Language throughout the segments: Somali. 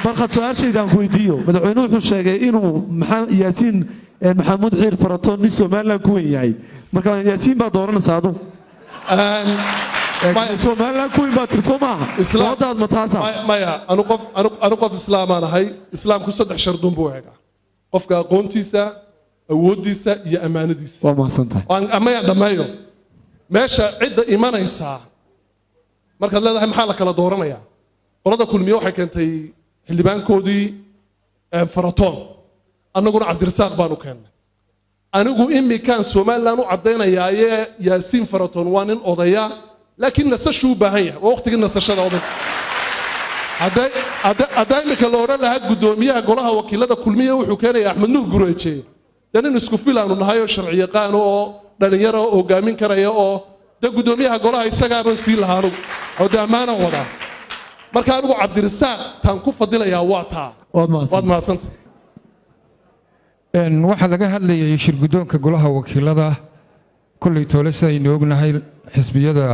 Barkhad, su-aashaydaan ku weydiiyo. Madaxweynuhu wuxuu sheegay inuu Yaasiin Maxamuud Xiir Faratoon nin Somaliland ku weyn yahay. Marka Yaasiin baa dooranaysa adu? Somaliland ku weyn baa tiri, soo maaha? Doodaad ma taasa? Maya, anu qof islaamaan ahay. Islaamku saddex sharduun buu eegaa: qofka aqoontiisa, awooddiisa iyo ammaanadiisa. Waa mahadsan tahay. Maya, dhammeeyo. Meesha cidda imanaysaa markaad leedahay maxaa la kala dooranayaa, qolada Kulmiye waxay keentay xildhibaankoodii Faratoon, annaguna Cabdirasaaq baanu keennay. Anigu imikaan Somaliland u caddaynayaaye, Yaasiin Faratoon waa nin odaya, laakiin nasashuu u baahan yahay. Waa waqtigii nasashada oday. Haddaa imika la odhan lahaa guddoomiyaha golaha wakiilada Kulmiye wuxuu keenaya Axmed Nuur Gureeje, dee nin isku filaanu nahay oo sharci yaqaan oo dhallinyaro oo hogaamin karaya, oo dee guddoomiyaha golaha isagaaban siin lahaa anugu, oo dee ammaanan wadaa. Marka anigu Cabdirasaaq taan ku fadilayaa waa taa. Waad mahadsan. Waad mahadsanta. Waxaa laga hadlayay shirguddoonka golaha wakiilada. Kolley toole sidaynu ognahay, xisbiyada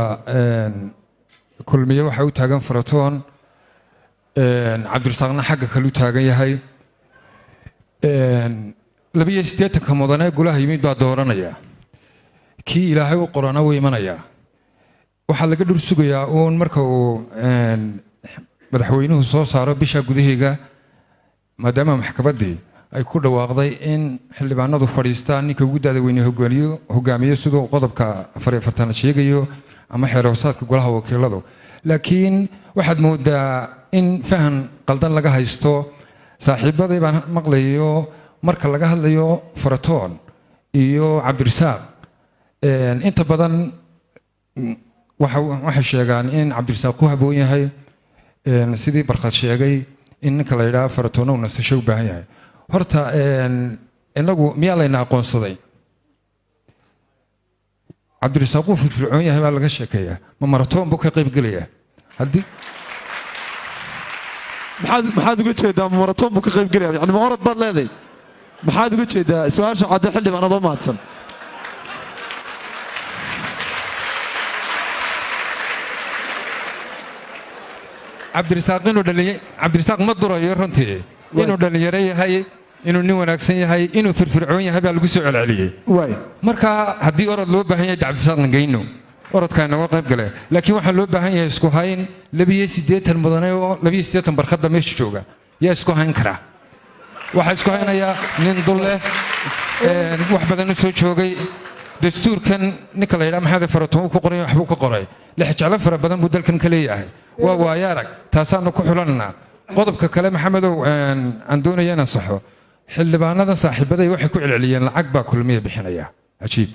Kulmiye waxaa u taagan Faratoon, Cabdirasaaqna xagga kale u taagan yahay. 82-ka mudane golaha yimid baa dooranaya, kii Ilaahay u qorana wuu imanayaa. Waxaa laga dhur sugayaa uun marka uu madaxweynuhu soo saaro bisha gudaheega, maadaama maxkamaddii ay ku dhawaaqday in xildhibaanadu fadhiistaan, ninka ugu daada weyne hogaamiyo hogaamiyo, siduu qodobka 44 sheegayo ama xeer hoosaadka golaha wakiiladu. Laakiin waxaad moodaa in fahan qaldan laga haysto. Saaxiibaday baan maqlayo marka laga hadlayo Faratoon iyo Cabdirasaaq, inta badan waxay sheegaan in Cabdirasaaq ku habboon yahay, sidii Barkhad sheegay, in ninka la yidhaha Faratoon uu nasasho u baahan yahay. Horta inagu miyaa layna aqoonsaday? Cabdirasaaq uu firfircoon yahay baa laga sheekeeyaa, ma maratoon buu ka qaybgelayaa haddii Maxaad uga jeedaa maratoon buu ka qayb gelaya? Yani ma orod baad leedahay? Maxaad uga jeedaa su-aasha cadde? Xildhibaan, adoo mahadsan. Cabdirasaaq inuu dhalinya, Cabdirasaaq ma durayo runtii. Inuu dhallinyaro yahay, inuu nin wanaagsan yahay, inuu firfircoon yahay baa lagu soo celceliyey. Marka haddii orod loo baahan yahay, Cabdirasaaq geyno, orodkaa inooga qayb gale. Laakiin waxaa loo baahan yahay isku hayn. 82 mudane oo 82 barkhadda meesha jooga yaa isku hayn karaa? Waxaa isku haynayaa nin dul leh, wax badan u soo joogay. Dastuurkan ninka la yidhaha Maxamed Faratoon uu ku qoray, waxbuu ka qoray, lixjeclo fara badan buu dalkan ka leeyahay, waa waayo arag, taasaanu ku xulananaa. Qodobka kale, Maxamedow, aan doonaya inaan saxo, xildhibaanada saaxiibaday waxay ku celceliyeen lacag baa Kulmiya bixinaya. Cajiib,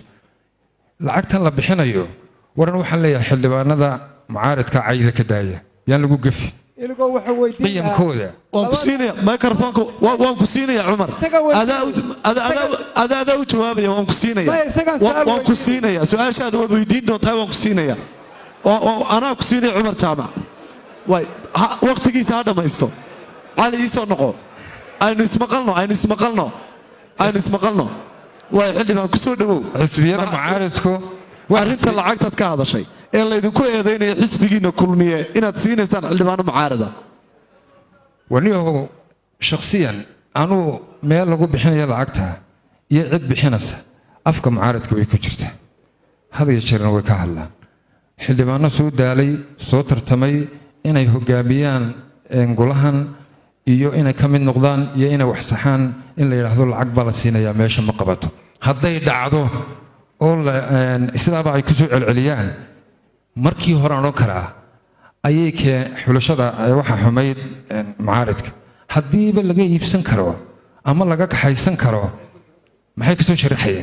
lacagtan la bixinayo. Waran waxaan leeyahay xildhibaanada mucaaradka cayda ka daaya, yaan lagu gefi Iligoo waxa weydiin qiyamkooda. Waan ku siinaya microfonka, waan ku siinaya, Cumar. Isaga weydiin. Adaa u jawaabaya, waan ku siinaya. Maya, isagaan su'aal Waan ku weydiin. siinaya su-aashaada, waad weydiin doontaa, waan ku siinaya. Anaa ku siinaya, Cumar Jaamac. Waay, waqtigiisa ha dhammaysto. Cali, ii soo noqo. Aynu ismaqalno, aynu ismaqalno, aynu ismaqalno. Waay, xildhibaan, ku soo dhowow. Xisbiyada mucaaradku Arrinta lacagtaad ka hadashay ee laydinku eedaynaya xisbigiina Kulmiye inaad siinaysaan xildhibaano mucaarada. Waniyahow, shakhsiyan anuu meel lagu bixinayo lacagta iyo cid bixinaysa afka mucaaradka way ku jirta, had iyo jeerna way ka hadlaan. Xildhibaano soo daalay, soo tartamay inay hogaamiyaan golahan iyo inay ka mid noqdaan iyo inay wax saxaan, in la yidhaahdo lacag baa la siinayaa meesha ma qabato. Hadday dhacdo oo sidaaba ay kusoo celceliyaan, markii hore aan odhan karaa ayay kee xulashada waxa xumayd mucaaradka. Haddiiba laga iibsan karo ama laga kaxaysan karo, maxay kasoo sharaxayeen?